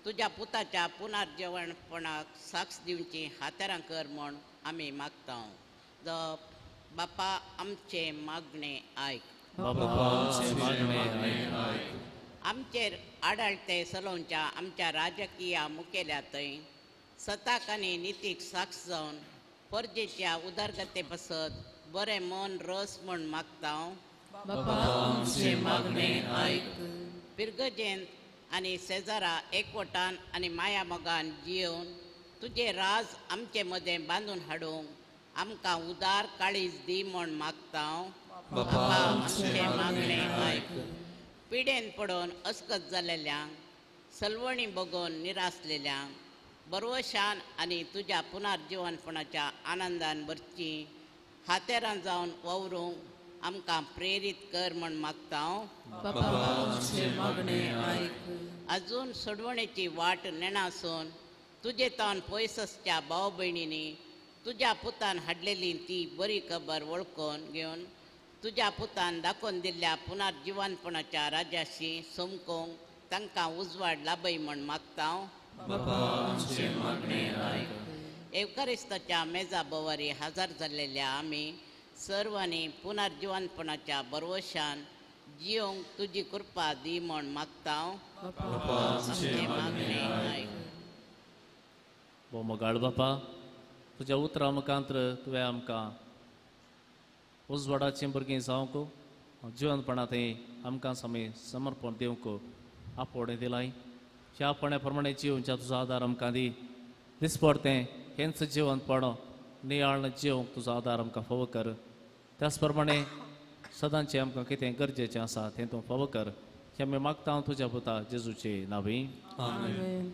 तुज्या पुताच्या पुनर्जेवणपणाक साक्ष दिवची हातेरां कर म्हूण आमी मागता. बापा आमचें मागणें आयक. आमचेर आडाळते चलोवच्या आमच्या राजकीय मुखेल्या थंय सताक आनी नितीक साक्ष जावन परजेच्या उदरगते पासत बरें मन रस म्हूण मागता. पिरगजेंत आनी शेजारा एकवटान आनी माया मोगान जियोवन तुजें राज आमचे मदें बांदून हाडूंक आमकां उदार काळीज दी म्हूण मागता. आमचें मागणें आयक. पिडेन पडोवन अस्कत जालेल्यांक, सलवणी बगोवन निरासलेल्यांक बरवशान आनी तुज्या पुनर्जिवनपणाच्या आनंदान भरची हातेरां जावन वावरूंक आमकां प्रेरीत कर म्हूण मागता. अजून सोडवणेची वाट नेणासून तुजे तावन पयस आसच्या भाव भयणींनी तुज्या पुतान हाडलेली ती बरी खबर वळखून घेवन तुज्या पुतान दाखोवन दिल्ल्या पुनर्जिवनपणाच्या राजाशी समकोंक तांकां उजवाड लाभय म्हूण मागता. एवकारिस्ताच्या मेजा बोवारी हजर जाल्लेल्या आमी सर्वांनी पुनर्जिवनपणाच्या बरवशान जियोंक तुजी कृपा दी म्हूण मागता. मोगाळ बापा, तुज्या उतरां मुखांत्र तुवें आमकां उजवाडाचीं भुरगीं जावंक जिवनपणा थंय आमकां आमी समर्पण दिवंक आपोवणें दिलाय. ह्या आपोवण्या प्रमाणे जिवच्या तुजो आदार आमकां दी. दिसपडतें हेंच जिवनपण नियाळ जिवंक तुजो आदार आमकां फावो कर. त्याच प्रमाणे सदांचें आमकां कितें गरजेचें आसा तें तूं फावो कर. हें आमी मागता तुज्या पुता जेजूचे नांवी. आमेन.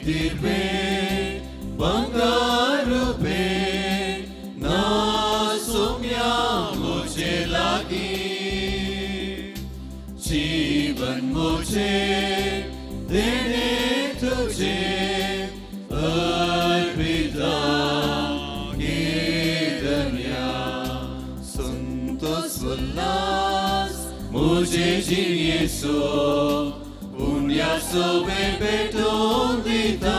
दिर्बे बंगारुबे ना सोम्या मुझे लागी जीवन मुझे देने तुझे मुझे जिणयेचो उंड्या सोबे पेटोवन दिता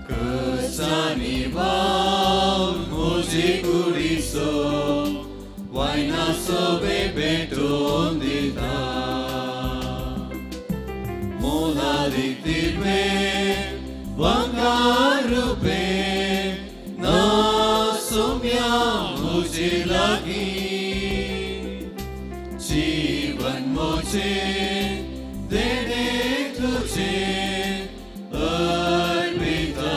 कसानी भाव मुझे कुडीचो वायना सोबे पेटोवन दिता मोलादीक दिवे बंगार रुपे ना सोम्या मुझे लागी जीवन मुझे देने तुझे अर्पिता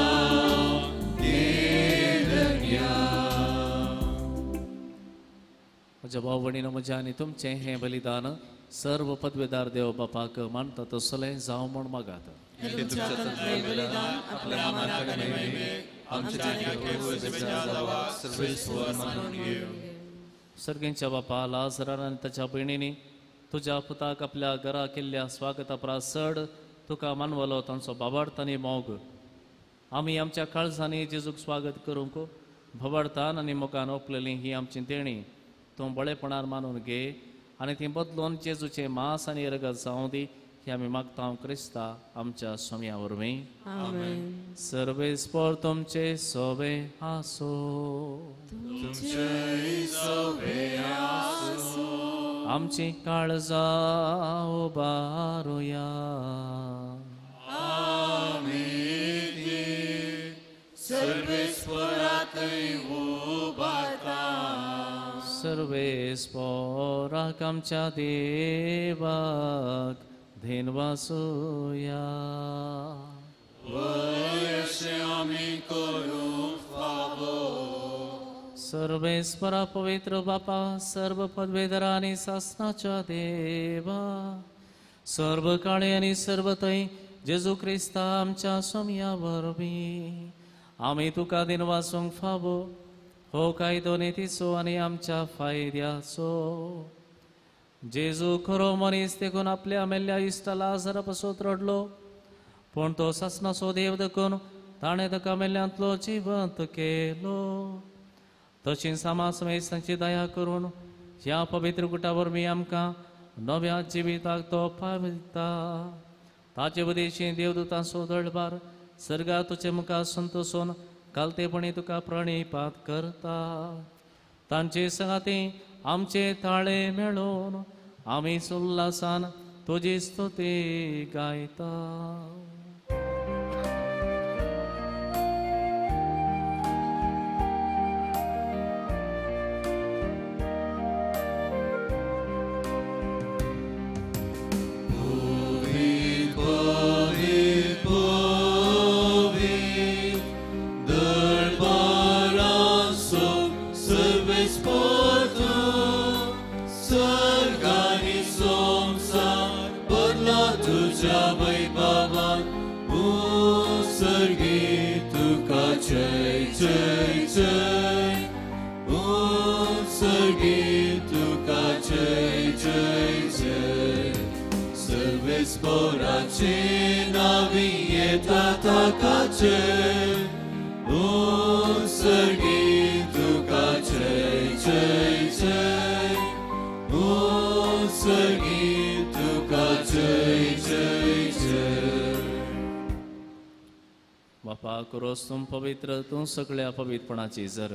केलन्या। म्हज्या भाव भयणीनो म्हज्या आनी तुमचें हें बलिदान सर्व पदवेदार देव बापाक मानता तसलें जावं म्हूण मागात। सर्गेंच्या बापा लाजरान आनी ताच्या भयणींनी तुज्या पुताक आपल्या घरा केल्ल्या स्वागता परस चड तुका मानवलो तांचो बाबार्थ आनी मोग आमी आमच्या काळजांनी जेजूक स्वागत करूंक भवार्थान आनी मोगान ओंपलेली ही आमची देणी तूं बळेपणान मानून घे आनी ती बदलून जेजूचें मांस आनी रगत जावं दी ही आमी मागता क्रिस्ता आमच्या स्वाम्या वरवीं। आमेन। सर्वेस्पर तुमचे सोबे आसो। तुमचे सोबे आसो। आमची काळजां उबारुया। आमी ती सर्वेस्परातय उबारता। सर्वेस्पराक आमच्या देवाक धेनवासुया। वयशे आमी करूंक फावो। सर्वेस्परा पवित्र बापा सर्व पदवेधरा आनी सासनाच्या देवा सर्व काळे आनी सर्व थंय जेजू क्रिस्ता आमच्या स्वाम्या वरवीं आमी तुका दिनवासूंक फावो हो कायदो नितीचो आनी आमच्या फायद्याचो। जेजू खरो मनीस देखून आपल्या मेल्ल्या इश्टा लाजरा पासत रडलो पूण तो सासनाचो देव देखून ताणें ताका मेल्ल्यांतलो जिवंत केलो। तशीं सामा समेत तांची दया करून ह्या पवित्र गुटा वरवीं आमकां नव्या जिविताक तो पावयता। ताचे उदेशी देवदूतांचो दळबार सर्गा तुजे मुखार संतोसून कालतेपणी तुका प्रणिपात करता। तांचे संगाती आमचे ताळे मेळोवन आमी उल्हासान तुजी स्तुती गायता। सर्वेस्पराचे नावी येता ताकाचे उत्सर्गी तुका जय जय जय उत्सर्गी तुका जय जय जय। बापा करोस तूं पवित्र तूं सगळ्या पवित्रपणाची जर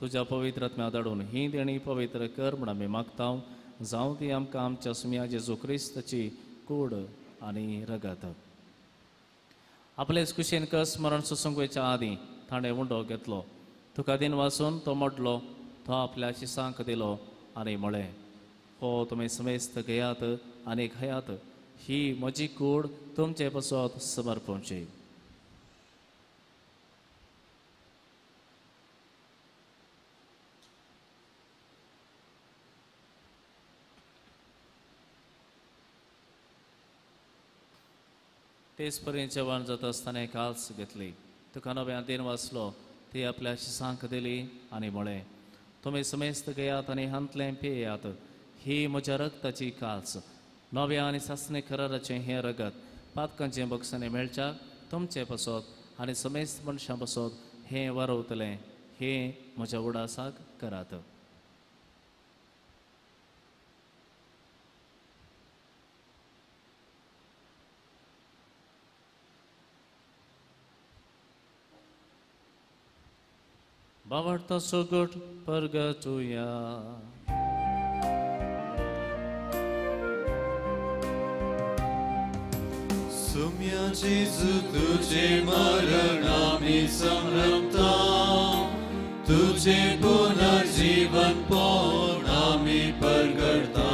तुज्या पवित्र आत्म्या धाडून ही देणी पवित्र कर म्हूण आमी मागता। जावं ती आमकां आमच्या सुम्या जेजू क्रिस्ताची कूड आनी रगत। आपलेच कुशीन कस मरण सोसूंक वयच्या आदीं ताणें उंडो घेतलो तुका दिन वासून तो मोडलो तो आपल्या शिसांक दिलो आनी म्हळें हो तुमी समेस्त घेयात आनी खायात ही म्हजी कूड तुमचे पासत समर्पणची। तेच पर्यंत जेवण जाता आसतना काल्स घेतली तुका नव्या दिन वाचलो ती आपल्या शिसांक दिली आनी म्हळें तुमी समेस्त घेयात आनी हांतलें पियेयात ही म्हज्या रगताची काल्स नव्या आनी सासणे कराराचें हें रगत पातकांचें बक्षांनी मेळच्याक तुमचे पासत आनी समेस्त मनशां पासत हें वारवतलें हें म्हज्या उडासाक करात। बावडता सोगट परगटुया. सुम्या जेजू तुझे मरण आमी संभ्रमता, तुझे पुनर्जीवन पण आमी परगटता.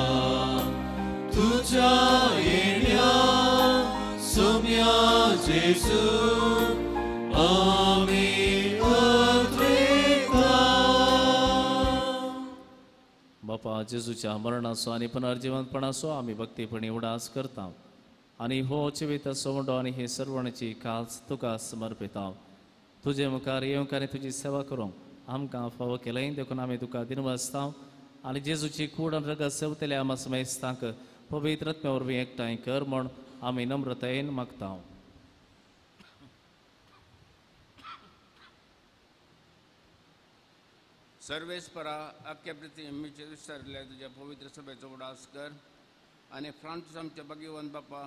तुझ्या येण्या सुम्या जेजू आमी अद्वैता. बापा जेजूच्या मरणाचो आनी पुनर्जीवनपणाचो आमी भक्तीपणी उडास करता आनी हो जिवीत सवंडो आनी हे सर्वणची काज तुका समर्पिता. तुजे मुखार येवंक आनी तुजी सेवा करूंक आमकां फावो केलें देखून आमी तुका दिनवासता आनी जेजूची कूड आनी रगत सेवतल्या आमा समेस्तांक पवित्र आत्म्या वरवीं एकठांय कर म्हूण आमी नम्रतायेन मागता. सर्वेस्परा अख्ख्या पृथ्वीचेर विस्तारिल्ल्या तुज्या पवित्र सभेचो उडास कर आनी फ्रांसीस आमच्या भाग्यवंत बापा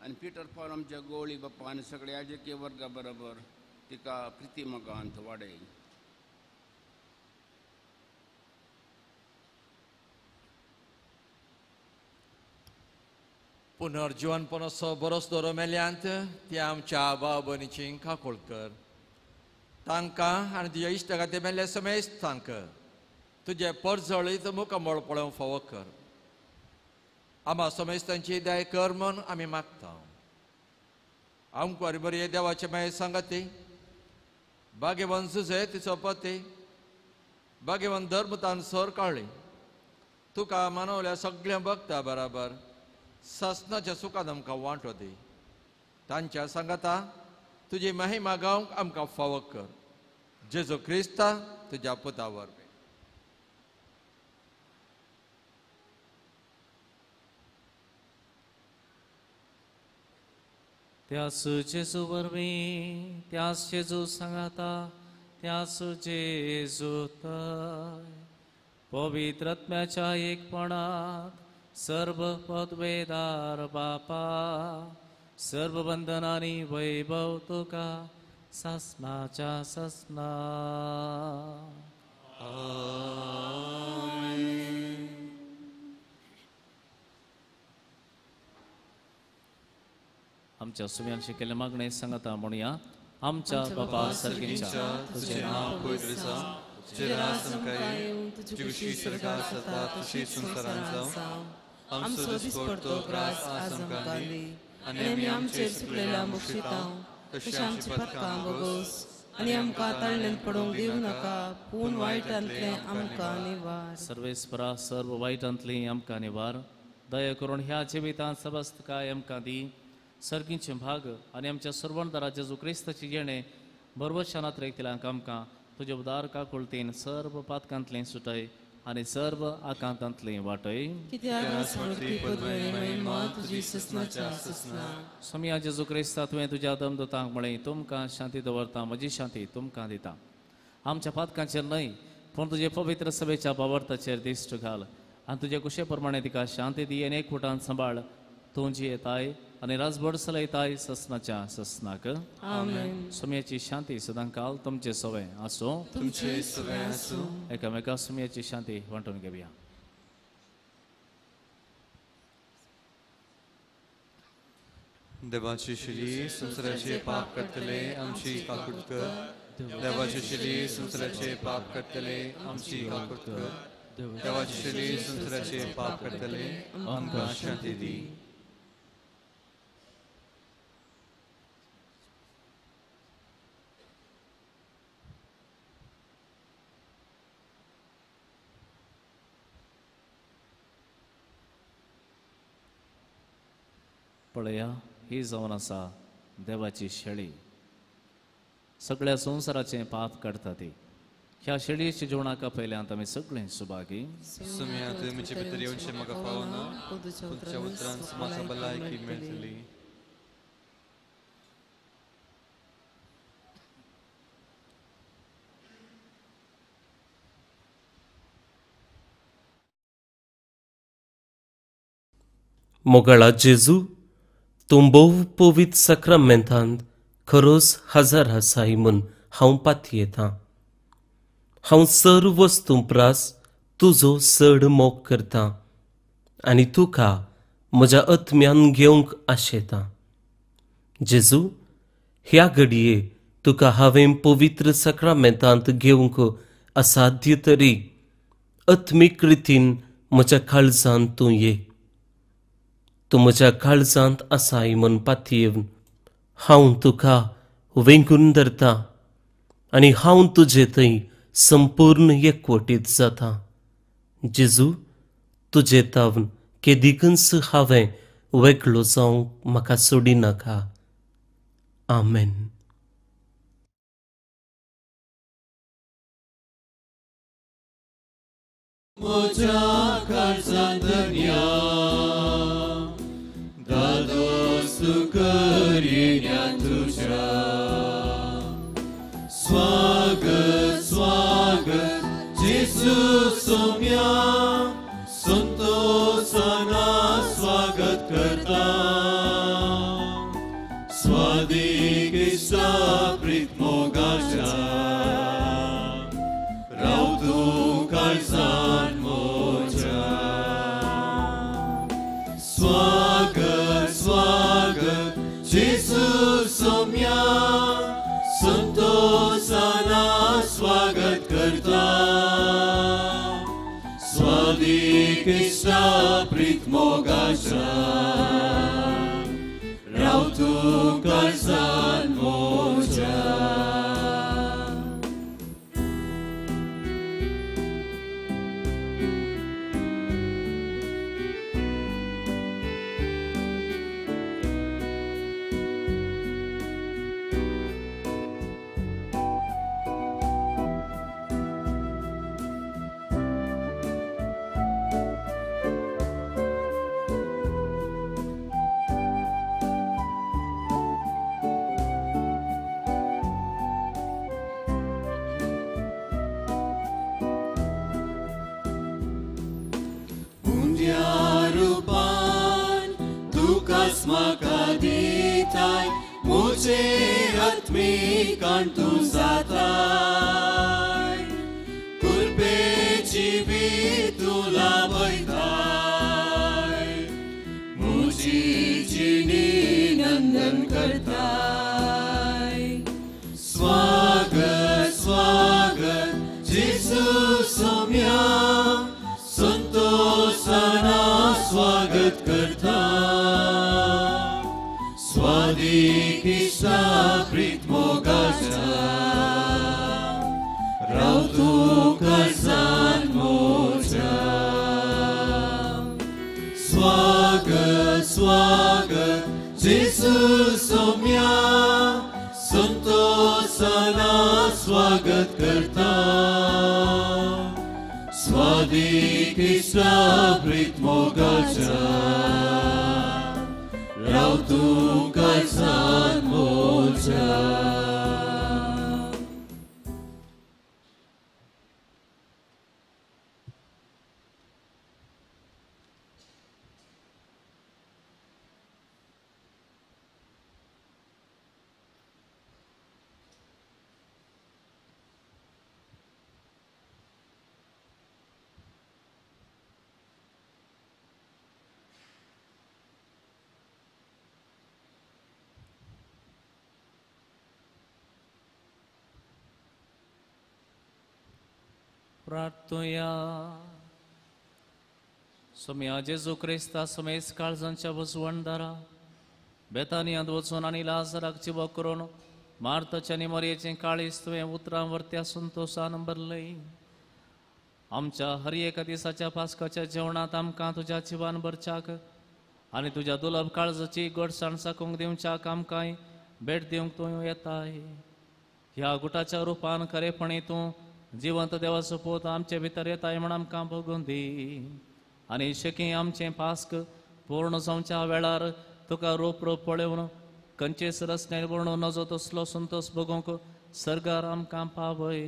आनी पिटर पॉल आमच्या गोवळी बापा आनी सगळ्या राजकीय वर्गा बरोबर तिका प्रिती मोगांत वाडय. पुनर्जीवनपणाचो बरोच दवरो मेल्यांत त्या आमच्या भाव भयणीची काकूळ कर. तांकां आनी तुज्या इश्टा खातीर मेल्ल्या समेस्तांक तुजें परजळीत मुखामळ पळोवंक फावो कर. आमा समेस्तांची दया कर म्हूण आमी मागता. आमकां बरी देवाचे मागीर सांगाती भाग्यवंत सुसे तिचो पती भाग्यवंत धर्मतान सर काडली तुका मानवल्या सगळ्या भक्ता बराबर सासनाच्या सुखान आमकां वांटो दी. तांच्या सांगाता तुजी महिमा गावंक आमकां फावो कर. जेजू क्रिस्ता तुज्या पुता वरवीं. त्यास जेजू वरवीं, त्यास जेजू सांगाता, त्यास जेजू तय पवित्र आत्म्याच्या एकपणात सर्व पदवेदार बापा सर्व बंधनांनी वैभव तुका सासनाच्या सासना. आमच्या सुम्यान शिकयल्ले मागणें सांगता म्हणया. आमच्या बापा सर्गींच्या तुझें नांव पवित्र जावं, तुजें राज आमकां येवं, तुजी खुशी स्वर्गांत जाता तशीच संवसारांत जावं. आमचो दिसपडतो ग्रास आज आमकां दी आनी आमी आमचेर चुकलेल्या मुक्षितां तशी आमची पथकां भोगोस आनी आमकां ताळ्ळेंत पडोवंक दिवं नाका, पूण वायटांतलें आमकां निवार. सर्वेस्परा सर्व वायटांतलीं आमकां निवार. दया करून ह्या जिवितांत सबस्तकाय आमकां दी. सर्गींचे भाग आनी आमच्या सर्वणदारा जेजू क्रिस्ताची येणें बरवशानात रेखतल्यांक आमकां तुजे उदार काकुळतीन सर्व पातकांतलें सुटय आनी सर्व आकांतांतलें वाटय. सोमया जेजू क्रिस्ता तुवें तुज्या दमदूतांक म्हळें तुमकां शांती दवरता, म्हजी शांती तुमकां दिता. आमच्या पातकांचेर न्हय पूण तुजे पवित्र सभेच्या बावर्थाचेर दिश्ट घाल आनी तुजे कुशे प्रमाणे तिका शांती दी आनी एकवटान सांबाळ. तूं जी येताय आनी राजभर चलयताय ससनाच्या ससनाक. सोम्याची शांती सदांकाल तुमचे सवे आसूं. तुमचे सवे आसूं. एकामेका सोम्याची शांती वांटून घेवया. देवाची शिली संवसाराचे पाप करतले आमची काकूट कर. देवाची शिली संवसाराचे पाप करतले आमची काकूट कर. देवाची शिली संवसाराचे पाप करतले आमकां शांती दी. पळया ही जावन आसा देवाची शेळी, सगळ्या संवसाराचें पाप काडटा ती. ह्या शेळयेच्या जेवणाक पयल्यांत आमी सगळें सुभागी. सुम्या तुवें म्हजे भितर येवचें म्हाका फावना, तुमच्या उतरान म्हाका भलायकी मेळटली. मोगाळा जेजू, तूं भोव पवित्र साक्रामेंतांत खरोच हजर आसाय म्हूण हांव पातयेतां. हांव सर्व वस्तूं प्रास तुजो चड मोग करतां आनी तुका म्हज्या आत्म्यान घेवंक आशेतां. जेजू, ह्या घडये तुका हांवें पवित्र साक्रामेंतांत घेवंक असाध्य तरी आत्मीक रितीन म्हज्या काळजांत तूं ये. तूं म्हज्या काळजांत आसाय म्हूण पातयेवन हांव तुका वेंगून धरतां आनी हांव तुजे थंय संपूर्ण एकवटीत जाता. जेजू, तुजे तावन केदिकूच हांवें वेगळो जावंक म्हाका सोडिनाका. आमेन. म्हज्या काळजांत धन्या दादोस करिण्या तुज्या स्वागत स्वागत जेजू सोम्या संतोषाना स्वागत करता स्वादीक इश्टा प्रीत मोगाच्या राव तूं काळजान म्हज्या स्वागत स्वागत जेजू सोम्या संतोषाना स्वागत करता स्वादीक इश्टा प्रीत मोगाच्या राव तूं काळजान म्हज्या. म्हाका दिताय म्हजे आत्मिकान तूं जाताय कृपेची जिवीत तूं लाभयताय म्हजी जिणी नंदन करताय. स्वागत स्वागत जेजू सोम्या संतोषाना स्वागत करता स्वादीक इश्टा प्रीत मोगाच्या राव तूं काळजान म्हज्या. स्वागत स्वागत जेजू सोम्या संतोषाना स्वागत करता स्वादीक इश्टा प्रीत मोगाच्या राव तूं काळजान म्हज्या. प्रार्थुया. सोम्या जेजू क्रिस्ता समेस काळजांच्या वसवणदारा बेतानियांत वचून आनी लाजराक जिवो करून मार्ताच्या आनी मरयेचें काळीज तुवें उतरां वरत्या संतोशान भरलय. आमच्या हर एका दिसाच्या पास्काच्या जेवणांत आमकां तुज्या जिवान भरच्याक आनी तुज्या दुर्लभ काळजाची गोडसाण साकूंक दिवच्याक आमकांय भेट दिवंक तूं येताय. ह्या गुटाच्या रुपान खरेपणी तूं जिवंत देवाचो पूत आमचे भितर येताय म्हण आमकां भोगून दी आनी शेकी आमचें पास्क पूर्ण जावच्या वेळार तुका रोप रोप पळोवन खंयचेच रस्त्यार वर्णू नजो तसलो संतोश भोगूंक सर्गार आमकां पावय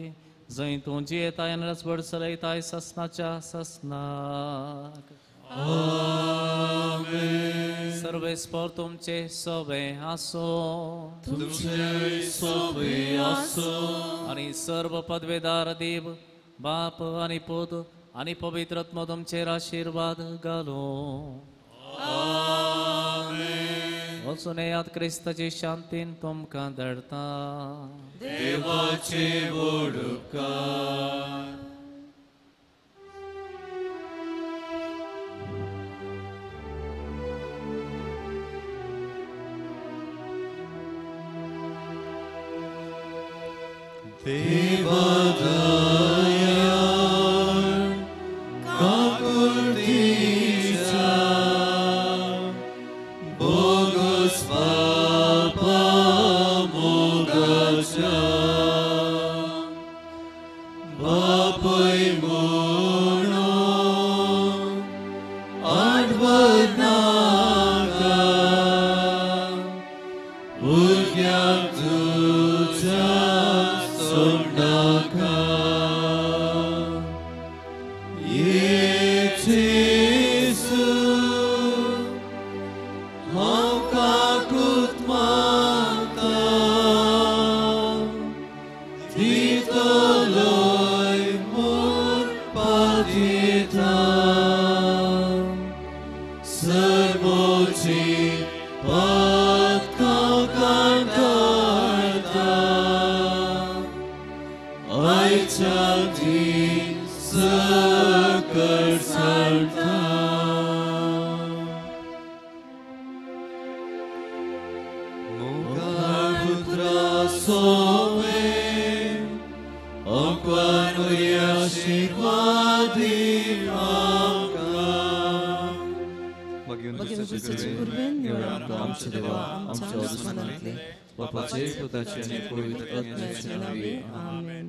जंय तूं जियेताय आनी रसभर चलयताय ससनाच्या ससनाक. आमेन. सर्वेस्पर तुमचे सोबे आसो तुमचे सोबे आसो आनी सर्व पदवेदार देव बाप आनी पूत आनी पवित्र आत्मो तुमचेर आशिर्वाद घालूं. आमेन. वचून येयात क्रिस्ताची शांतीन तुमकां धाडटा. देवाचे व्हड उपकार. देवा दयाळ काकुळतीच्या बोगस पापा मोगाच्या बापय म्हणून आडवत नाका भुरग्यांक तुज्या सोडनाका. ये जेजू हांव काकूत मागता दितलोय म्हूण पातयेता सर्वोची पातकां काडटा आयच्या दीस करता. मोगाळ पुत्रा सोवे आमकां आशिर्वाद दी आमकां. मागीर तुजे कुरवेन आमच्या देवा आमच्या दुस्मनांतले बापाचे पुताचे आनी पवित्र आत्म्याचे नांवे. आमेन.